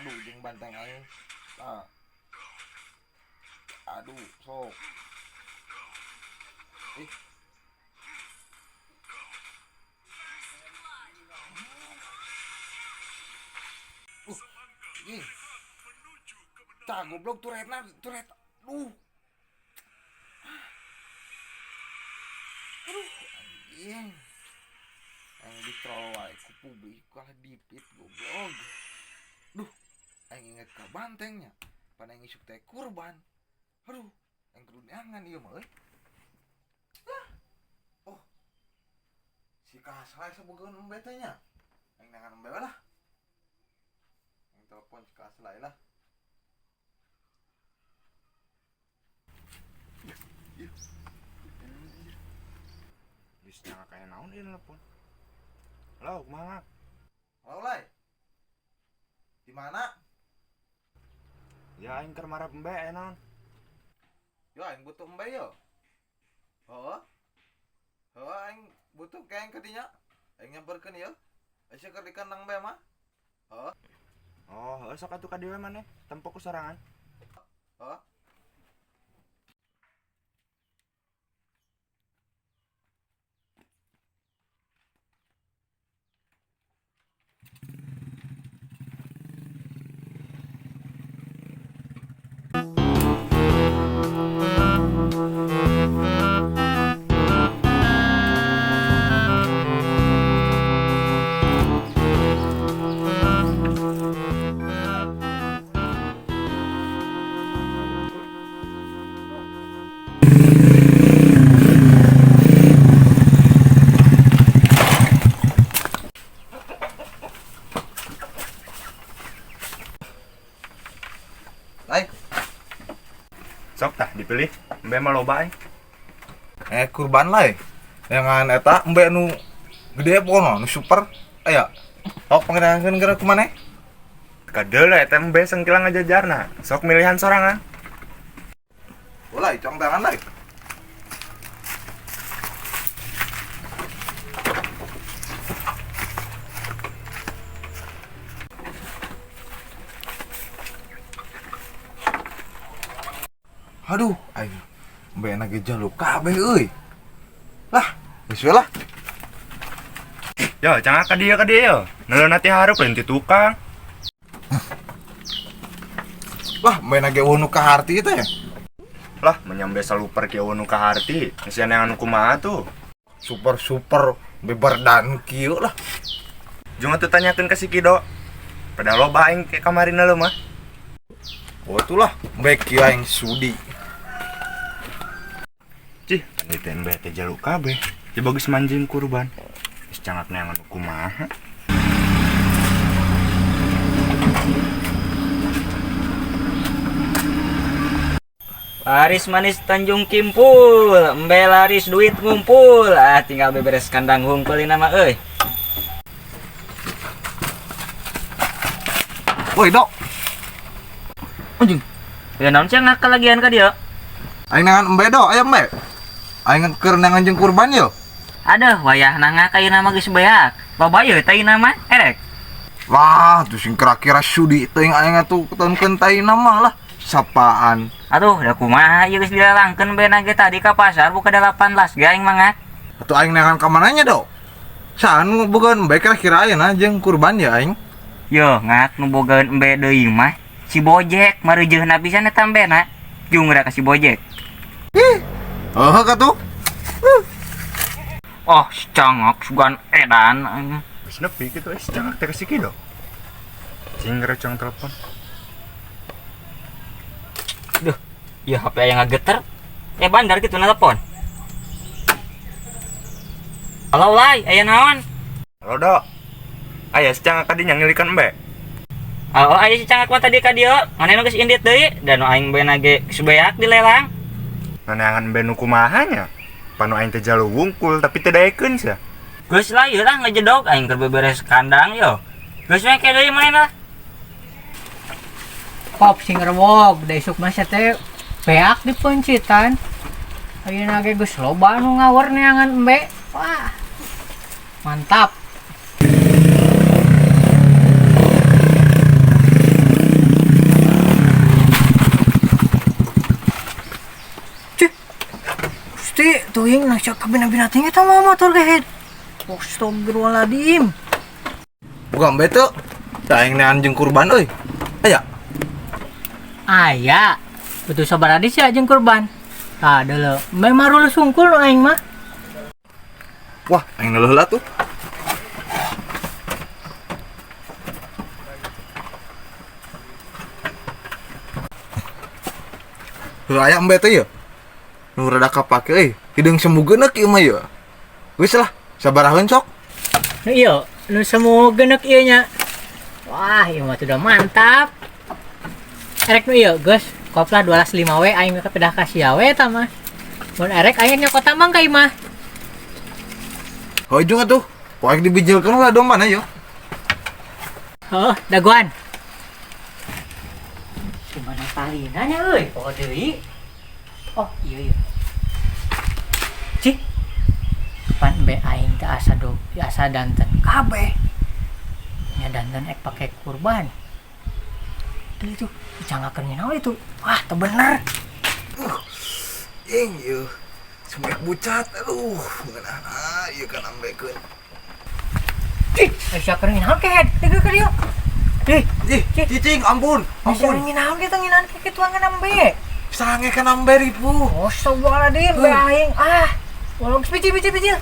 Adu jeung banteng aing. Tah. Aduh, sok. Ih. Ih. Tah goblok turretna, turret. Duh. Aduh, anjing. Aing ditroll wae ku publik kalah dipit goblok. Duh, aing inget ka bantengnya. Pan aing isuk teh kurban. Aduh, aing kudu neangan ieu mah euy. Ah. Oh. Si Kaslay sabogeun embe teh nya. Aing neangan embe lah. Aing telepon si Kaslay lah. Ih. Geus cangak aya naon ieu nelpon. Halo, kumaha? Halo, Lay. Di mana? Ya aing keur marab embe aya naon? Yo aing butuh embe yo. Heeh. Heeh aing butuh ke aing ka dinya. Aing nyamperkeun ieu. Aya keur di kandang embe mah. Heeh. Oh, heuh sok atuh ka dieu we maneh, tempo ku sorangan. Heeh. Lai. Sok tah dipilih, embe mah loba aing. Kurban Lai. Neangan eta embe nu gede pokona nu super. Aya. Sok pangerankeun geura ku maneh. Kadeuleu eta embe sengkilang ngajajarna. Sok milihan sorangan. Ulah cong tangan Lai. Aduh, aing embe na ge jaluk kabeh euy. Lah, geus we lah. Yo, cangak ka dieu yo. Neuleun ti hareup lain ti tukang. Lah, embe na ge eueuh nu kaharti teh. Lah, menyambe saluper kieu eueuh nu kaharti. Geus neangan nu kumaha tuh? Super-super beberdan kieu lah. Jeung atuh tanyakeun ka si Kido. Padahal loba aing ke kamari neuleuh mah. Oh itulah, embe kieu aing sudi. Cih, pan ieu teh embe teh jaluk kabeh. Teu bagus manjing kurban. Geus cangak neangan nu kumaha. Laris manis Tanjung Kimpul, embe laris duit ngumpul. Ah, tinggal beberes kandang hungkul ini mah euy. Woi, Dok. Anjing. Ya naon sih ngakal lagian ka dieu? Aing neangan embe, Dok, aya embe. Aing keur neangan jeung kurban yo. Aduh, wayahna ngak ayeuna mah geus beak. Loba ieu teh ayeuna mah, erek. Wah, tuh sing kira-kira sudi teuing aing atuh ketonkeun taina mah lah. Sapaan. Aduh, da kumaha ieu geus dilalangkeun bena ge tadi ka pasar buka 18 ge aing mah ngak. Atuh aing neangan ka mananya, Dok? Saha nu bogaeun embe kira-kira ayeuna jeung kurban ya aing? Yo, ngak nu bogaeun embe deui mah si Bojek mareujeuna pisan eta embena. Jung ka si Bojek. Ih. Heuh katuh. Oh, si cangak sugan edan. Geus nepi kitu si cangak teh ka si Kido. Cing recong telepon. Duh, ya HP aya ngageter. Bandar kitu nelpon. Halo Lai, aya naon? Halo, Dok. Aya si cangak tadi nyangilikan embe. Oh, aya si cangak mah tadi ka dieu. Manehna geus indit deui, dan nu aing bena ge geus beak dilelang. Neangan embe nu kumaha nya? Panu aing teh jalu wungkul tapi teu daekeun sia. Geus lah ieu lah ngejedog aing keur beberes kandang yo. Geus we ke deui manehna. Pop sing rewog, da isuk mah sia teh beak di peuncitan. Ayeuna ge geus loba nu ngawur neangan embe. Wah. Mantap. Teuing nah sia kabina-bina teh eta mah motor gehet. Astagfirullahaladzim. Buka embe teu. Aing nean jeung kurban euy. Aya. Aya. Betul sabaraha sia jeung kurban. Tah deuleu. Embe marul sungkul nu aing mah. Wah, aing neuleuh heula tuh. Heuh aya embe teh yeuh. Nu rada kapake euy. Hideung semu geuneuk ieu mah yeuh. Geus lah, sabaraheun sok. Nu ieu, nu semu geuneuk ieu nya. Wah, ieu mah sudah mantap. Erek nu ieu, geus. Koplah 205 we aing mah pedah ka sia we eta mah. Mun erek aing nyokot tambang ka imah. Hojung atuh. Poek dibijilkeun lah domba na yeuh. Heuh, dagoan. Gimana talina nya euy? Oh deui. Oh, iya iya. Cih. Pan embe aing teh asa do, asa danten kabeh. Nya danten ek pake kurban. Itu itu dicangakeun naon itu? Wah, teu bener. Ing yeuh. Sumek bucat, aduh, ngeunah ieu kan ambekeun. Cih, aya keur naon kehed? Teu keur dieu. Ih, Ih, cicing, ampun, ampun. ampun. Naon kitu nginaan kikituan kan embe. Sange kan embe ribu. Oh, astagfirullahaladzim, embe aing. Ah, walau geus bijil bijil bijil.